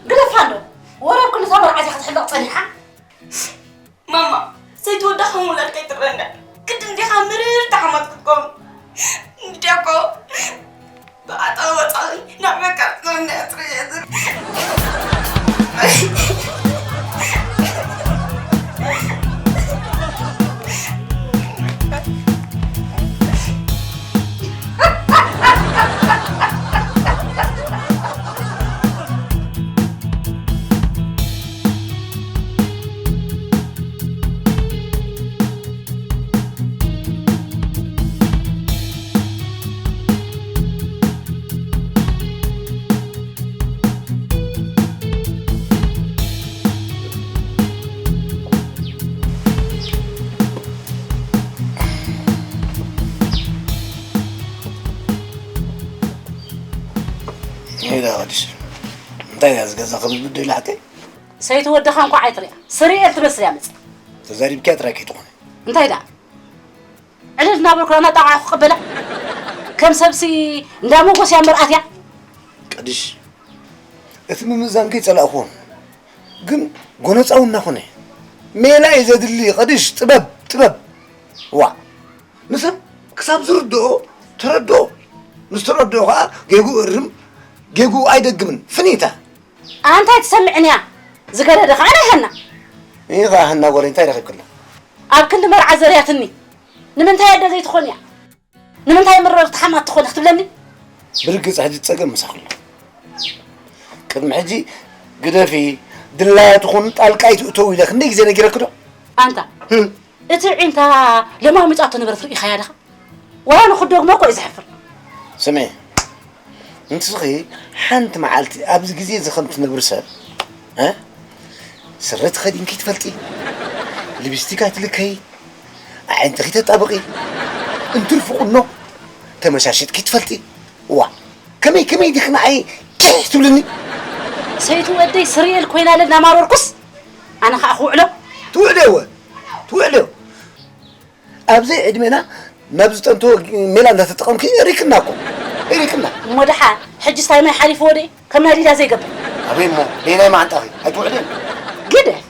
ግደፋ ኣሎ። ወረ ኩሉ እታ መርዓት እያ ክትሕለቕ ጸኒሓ። ማማ፣ ሰይቲ ወዳ ከም ውላድ ከይትረአኒ። ግድን ዲኻ ምርር ተሓማት ክትከውን? እንድያኮ ብኣጣ ወጻኢ ናብ መቃ ክትከውን እያ ትርእየ። ሄዳ ወድሽ እንታይ እያ ዝገዛ ከም ዝብዶ ኢላሕከይ? ሰይቲ ወድኻ እንኳዕ ኣይትሪኣ። ስርኤል ትመስል እያ መጽእ። ተዛሪብኪያ ጥራይ ከይትኾነ። እንታይ ደኣ? ዕልል እናበልኩ እናጣቓዕኩ ክቕበላ? ከም ሰብሲ እንዳ መጎስ እያ መርኣት እያ። ቀድሽ፣ እቲ ምምዛን ከይጸላእኩዎን፣ ግን ጎነጻዊ እናኾነ። ሜላ እዩ ዘድሊ፣ ቀድሽ፣ ጥበብ፣ ጥበብ። ዋ፣ ንሰብ ክሳብ ዝርድኦ፣ ተረድኦ። ምስ ተረድኦ ኸኣ ጌግኡ እርም፣ ጌግኡ ኣይደግምን። ፍኒታ። ኣንታ ኣይትሰምዕን እያ። ዝገደደ ኸኣ ናይ ሃና። ይህ ኸኣ ሃና ጓለይ እንታይ ረኺብክላ? ኣብ ክንዲ መርዓ ዘርያትኒ። ንምንታይ ኣደ ዘይትኾን እያ? ንምንታይ ምረር ተሓማት ትኾን ክትብለኒ? ብርግጽ ሕጂ ጸገም ምሳኺ ኣሎ። ቅድሚ ሕጂ ግደፊ፣ ድላያ ትኹን ጣልቃ ኣይትእተው ኢለ ክንደይ ግዜ ነጊረኪ ዶ? ኣንታ፣ ህም። እቲ ዒንታ ለማሚጻቶ ነበረት ርኢኻያ ዲኻ? ዋላ ንኽደግሞ እኮ እዩ ዘሕፍር። ስምዒ፣ ንስኺ ሓንቲ መዓልቲ ኣብዚ ግዜ እዚ ከም ትነብሪ ሰብ፣ እ? ስረ ትኸዲን ከይትፈልጢ፣ ሊፕስቲክ ኣይትልከዪ፣ ኣዒንቲ ከይተጣብቒ፣ እንትርፊ ቁኖ ተመሻሺጥኪ ትፈልጢ። ዋ፣ ከመይ፣ ከመይ ዲኺ ንዓይ ኪሕ ትብልኒ? ሰይቲ ወደይ ስርኤል ኮይና ለና ማረርኩስ፣ ኣነ ኸኣ ክውዕሎ። ትውዕልዮ እወ፣ ትውዕልዮ። ኣብዚ ዕድሜና ናብ ዝጠንቶ ሜላ እንዳተጠቐምኪ ሪክና እኮ። ሪክና። እሞ ደሓን፣ ሕጂ ስታይ ማይ ሓሊፍዎ ዶ? ከም ናይ ሊዳ ዘይገብር። ኣበይ እሞ፣ በየናይ መዓንጣኺ? ኣይትውዕልን። ግደፍ፣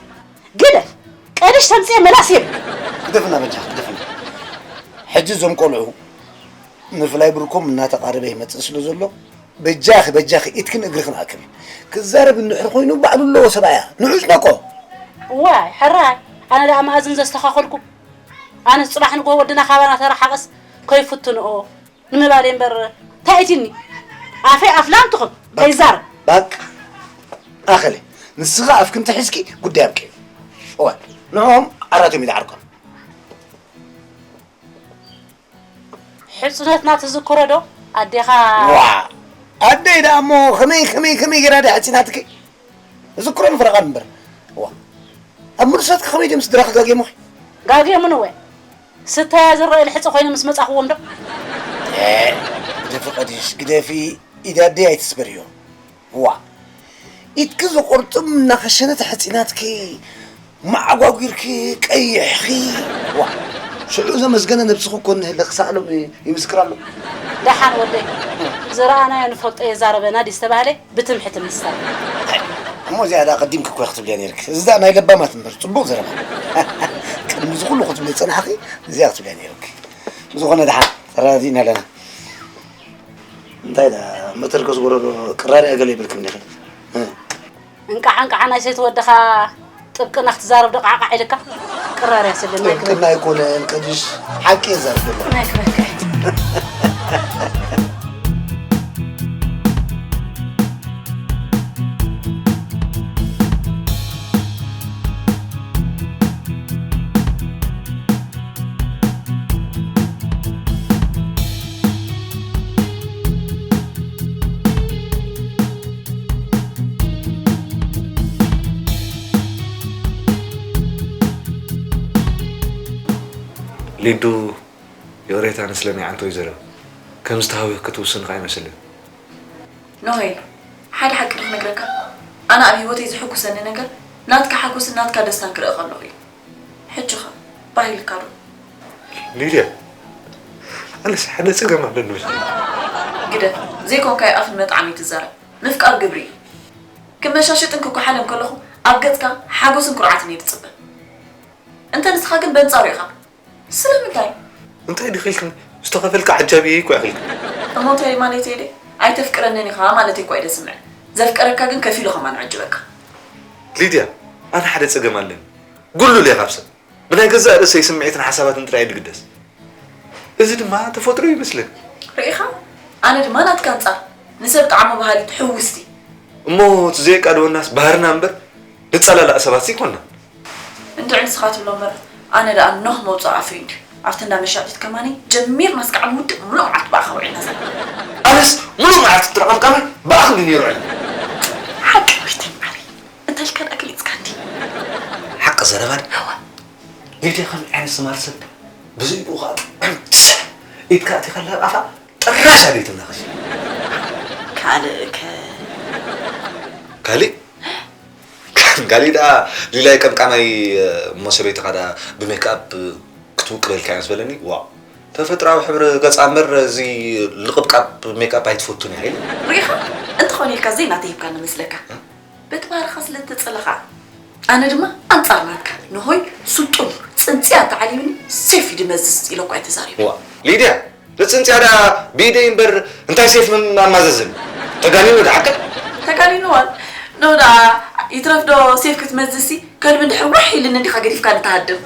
ግደፍ። ቀድሽ ተምጽኤ መላስ የብልካ። ግደፍና በጃ፣ ግደፍና። ሕጂ እዞም ቆልዑ ምፍላይ ብርኮም እናተቓረበ ይመጽእ ስለ ዘሎ፣ በጃኺ፣ በጃኺ፣ ኢድክን እግርኽን ኣክቢ። ክዛረብ እንድሕር ኮይኑ ባዕሉ ኣለዎ ሰብኣያ። ንዑ ዝነቆ። ዋይ፣ ሕራይ፣ ኣነ ደኣ መኣዝን ዘስተኻኸልኩ። ኣነስ ጽባሕ ንግሆ ወድና ካባና ተረሓቐስ ከይፍትንኦ ንምባል እየ እምበር፣ እንታይ እትኒ? ኣፈይ ኣፍላም ትኹን፣ ከይዛረብ። ባቅ፣ ኣኸለ፣ ንስኻ ኣፍክን ተሒዝኪ ጉዳይ ኣብቂ። እወ፣ ንዕኦም ዓራቶም ይድዓርኮም። ሕጽነትና ትዝክሮ ዶ? ኣዴኻ ዋ፣ ኣደይ ደኣ እሞ ከመይ፣ ከመይ፣ ከመይ ገይራ ድያ ሕጺናትኪ? እዝክሮን ፍረቓን እምበር። እዋ። ኣብ ምርሳት ከመይ ድዮም ስድራኺ ጋግዮምኺ? ጋግዮምኒ እወ። ስተያ ዝረአ ልሕጺ ኮይነ ምስ መጻኽዎም ዶ? ኤ፣ ግደፊ ቀዲሽ፣ ግደፊ፣ ኢድ ኣደይ ኣይትስበርዮ። እዋ። ኢድኪ ዝቑርጥም እናኸሸነ ተሐጺናትኪ፣ መዓጓጒርኪ፣ ቀይሕኺ። እዋ። ሽዑ ዘመስገነ ነብስኺ እኮ እንህለ ክሳእሎም ይምስክር ኣሎ። ደሓን ወደይ፣ ዝረኣናዮ ንፈልጦ የዛረበና ድዩ ዝተባህለ? ብትምሕቲ ምስታይ። እሞ እዚኣ ደኣ ቀዲምኪ እኮ ክትብልያ ነይርኪ። እዚ ደኣ ናይ ለባማት እምበር፣ ጽቡቕ ዘረባ። ቅድሚ እዚ ኩሉ ክትብልዮ ዝጸናሕኺ፣ እዚኣ ክትብልያ ነይርኪ። ብዝኾነ ደሓን፣ ተረዳዲእና ኣለና። እንታይ ደኣ፣ መተርከስ ጎረሮ ቅራርያ ገለ ይብልክም ዲኺ? እ። እንቃዕ፣ እንቃዕ ናይ ሰይቲ ወድኻ ጥብቅና ክትዛረብ ዶ ቃዕቃዕ ኢልካ? ቅራርያ ስለ ናይ ክብሪ። ጥብቅና ኣይኮነን ቀዲሽ፣ ሓቂ እየ ዘርብ ዘለኹ። ናይ ክብሪ። ሊዱ፣ ይቕሬታ፣ ንስለ ናይ ዓንቶ እዩ ዘረብ። ከምዚ ተሃዊኽ ክትውስን ከኣ ኣይመስልን። ኖሄ፣ ሓደ ሓቂ ዶ ክነግረካ? ኣነ ኣብ ህይወተይ ዝሕጉሰኒ ነገር ናትካ ሓጎስን ናትካ ደስታን ክርኢ ከለኹ እዩ። ሕጂ ኸ ባህልካ ዶ? ሊድያ፣ ኣነስ ሓደ ጸገም ኣለኒ መሰለኒ። ግደፍ፣ ዘይኮንካዮ ኣፍን መጥዓምን ኣይትዛረብ። ምፍቃር ግብሪ እዩ። ክመሻሸጥን ክኳሓለን ከለኹ ኣብ ገጽካ ሓጎስን ኩርዓትን እየ ዝጽበ። እንተ ንስኻ ግን በንጻሩ ኢኻ። ስለምንታይ? እንታይ ድኺ ኢልክኒ? ዝተኸፈልካ ዓጃቢ እየ እኮ ኢኺ ኢልክኒ። እሞ እንታይ ማለተይ ድየ? ኣይተፍቅረንን ኢኻ ማለተይ እኳ እዩ ደስምዕ። ዘፍቀረካ ግን ከፊሉ ከማን ይዕጅበካ። ሊድያ፣ ኣነ ሓደ ጸገም ኣለኒ። ጉሉል እየ ካብ ሰብ። ብናይ ገዛእ ርእሰይ ስምዒትን ሓሳባትን ጥራይ እየ ዝግደስ። እዚ ድማ ተፈጥሮ እዩ ይመስለኒ። ርኢኻ? ኣነ ድማ ናትካ ኣንጻር ንሰብ ጣዕሙ በሃሊት ሕውስቲ። እሞ እቲ ዘየቃደወናስ ባህርና እምበር ንጸላላእ ሰባትሲ ኣይኮንናን። እንድዒ ንስኻ ትብሎ እምበር ኣነ ደኣ ኖህ መውጽኢ ኣፉ እዩ እንድዩ። ኣብቲ እንዳ መሻጢት ከማኒ ጀሚርና እስካዕ ንውድእ ሙሉእ መዓልቲ ብኣኻ ውዒልና ዘለና። ኣነስ ሙሉእ መዓልቲ ጥረ ቀምቃመይ ብኣኽ እንድዩ ነይሩ ዕለ። ሓቂ ወይተይ ማሪ እንታይ ኢልካ ደኣ ገሊጽካ እንዲ። ሓቂ ዘረባ ድዩ? ሊድያ ከምዚ ዓይነት ስማርት ሰብ ብዘይብኡ ከዓ ጥዕም ትስዕ ኢድካ ኣእቲኻላ ኣብ ኣፋ ጥራሽ ኣደይ ትብላ ኸሲ። ካልእ ከ? ካሊእ? ካሊእ ደኣ ሊላይ ቀምቃማይ እሞ ሰበይትኻ ደኣ ብሜክኣፕ ክትውቅበልካ እያ ዝበለኒ። ዋእ ተፈጥራዊ ሕብሪ ገጻ እምበር እዚ ልቕብቃብ ሜክኣፕ ኣይትፈቱን እያ ኢለ። ርኢኻ? እንተኾነ ኢልካ ዘይናተይ ሂብካኒ መስለካ። በቲ ባህርኻ ስለ እተጸለኻ ኣነ ድማ ኣንጻር ናትካ ንሆይ ስልጡን ጽንጽያ እንተዓሊምኒ ሴፍ እዩ ድመዝዝ ኢለ እኳ እየ ተዛሪበ። ዋእ ሊድያ ንጽንጽያ ደኣ ብኢደይ እምበር እንታይ ሴፍ ኣማዘዝን ተጋኒኑ ደኣ ሓቀይ። ተጋኒኑ ዋል ኖ ደኣ ይትረፍ ዶ ሴፍ ክትመዝዝሲ ከልቢ እንድሕር ዋሕ ኢልኒ እንዲኻ ገዲፍካኒ ትሃድም።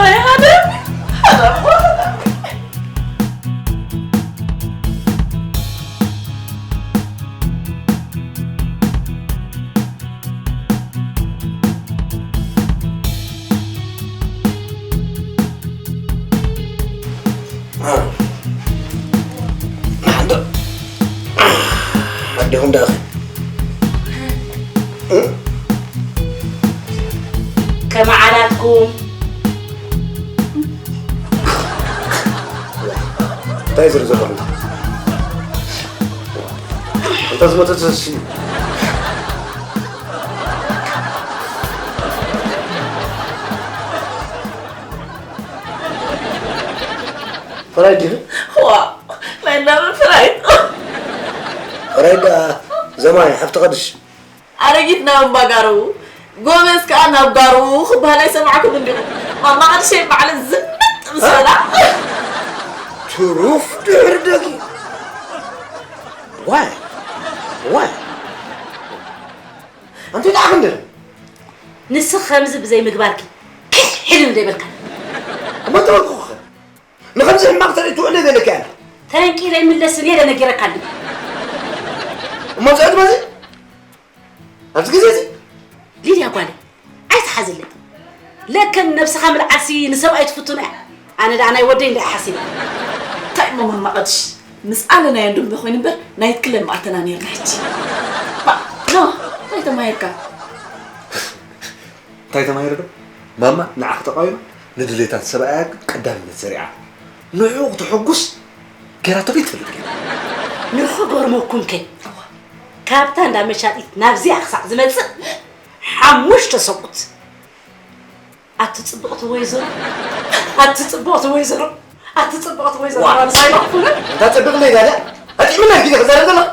ናይ ሓደ ሓደ ኣዴኹም ደኣ ከመዓላትኩም እንታይ ዝርዝር እንተ ዝመተት ዘስዩ ፈራይድ ዲኺ? ዋ ናይ እንዳመን ፈራይድ? ፈራይድ ደኣ ዘማይ ሓፍቲ ቀድሽ። ኣረጊት ናብ እምባ ጋርዉ ጎበዝ ከኣ ናብ ጋርዉ ክበሃል ኣይሰማዕኩምን ዲኹም? ማማ ቀድሸይ ባዕለን ዝንጥ ምስ በላ። ትሩፍ ድሕሪ ደጊ ዋይ ዋይ ኣንቲ ደኣ ክንዲ ንስኺ ከምዚ ብዘይ ምግባርኪ ክሕል እንደ በልካ። እሞ ተበልኩ ንኸምዚ ሕማቕ ተርኢ ትውዕለ ዘለኪ ኣነ። ተንቂለ ይምለስ እየ ኢለ ነጊረካ ኣለኹ። እሞ ጽዕት በዚ ኣብዚ ግዜ እዚ ሊድያ ጓለይ ኣይትሓዝለይ። ለከን ነብስኻ ምልዓልሲ ንሰብኣይ ትፍትኖ እያ። ኣነ ደኣ ናይ ወደይ እንዳ ሓሲበ። እንታይ እሞ ማማ ቀድሽ ምስ ኣለናዮ እንድምበ ኮይኑ እምበር ናይትክለን ምኣተና ነርና ሕጂ። ባ ኖ እንታይ ተማሂርካ? እንታይ ተማሂረ ዶ? ማማ ንዓኺ ተቓዊማ ንድሌታት ሰብኣያ ቀዳምነት ሰሪዓ ንዕኡ ክተሐጉስ ገይራቶ ከይትፈልጥ ገይራ። ንኽገርመኩም ከ ካብታ እንዳ መሻጢት ናብዚኣ ክሳዕ ዝመጽእ ሓሙሽተ ሰብኡት ኣቲ ጽብቕቲ ወይዘሮ ኣቲ ጽብቕቲ ወይዘሮ ኣቲ ጽብቕቲ ወይዘሮ ዋ። ማለት ኣይረኽብን። እንታ ጽብቕ ለይ ጋዳ ኣጢምና ግዜ ክዛረብ ዘለኻ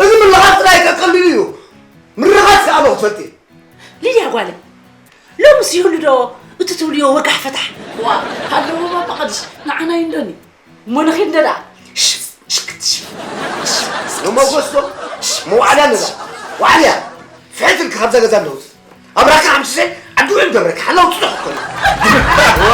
እዚ ምልኻት ጥራይ ከቀልል እዩ ምርኻት ከኣ ክትፈልጢ ሊድያ ጓለይ፣ ሎምስ ይህሉ ዶ እቲ ትብልዮ ወጋሕ ፈታሕ? ዋ፣ ሃለዎ ባባ ቅዱስ ንዓና ይንደኒ። እሞ ንኺድ እንደ ደኣ ሽፍ ሽክት ሽፍ። ንመጎስቶ መዋዕልያ ንዛ ዋዕልያ ፍሕት ኢልካ ካብዛ ገዛ ኣለውት ኣብ ራካ ሓምሽተ ዓዲ ውዕል ገብረካ ሓላው ጽሑፍ እኮ እዩ።